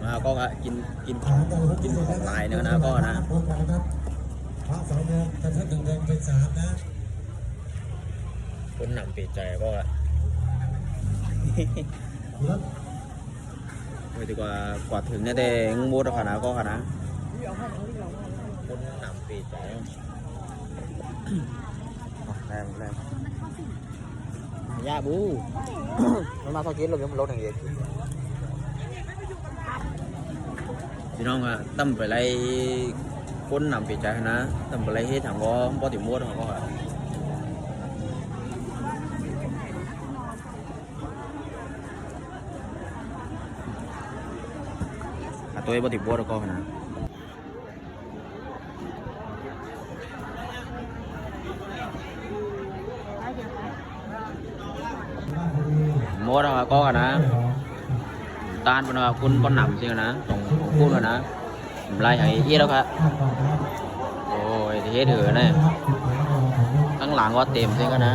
ນະ ກໍ ກໍກິນ ກິນຂອງ ກິນຂອງຫຼາຍນະ ນະ ກໍນະ ພະສອງໂມງ ກະເທິນໜຶ່ງແດງເປັນສາມນະ ຄົນໜຳເປໃຈກໍ ໂອ້ຍ ຖືກວ່າກວາດເຖິງແນ່ແຕ່ຍັງບໍ່ທັນນະ ກໍນະ ຄົນໜຳເປໃຈ ແລ້ວ ແລ້ວ ຍາບູ ມັນມາເຂົ້າກິນລົດ ລົດແຫ່ງເອກ ພີ່ນ້ອງ ອະ ຕຳໄປໄລ່ຄົນໜຳເປໃຈຫັ້ນນະ ຕຳໄປໄລ່ເຮັດຫຍັງບໍ່ ບໍ່ຕິໝົດຫັ້ນກໍ ອາ ໂຕຍບໍ່ຕິໝົດກໍຫັ້ນນະ. ໝົດແລ້ວກໍນະ ຕ້ານເພິ່ນວ່າຄົນບໍ່ໜຳຊິນະ ຂອງ ຂອງຄຸນນະ ຫຼາຍໃຫ້ເອີດແລ້ວກະ ໂອ້ຍ ເຮັດເຫີນະ ຂ້າງຫຼັງກໍເຕັມຊິນະ.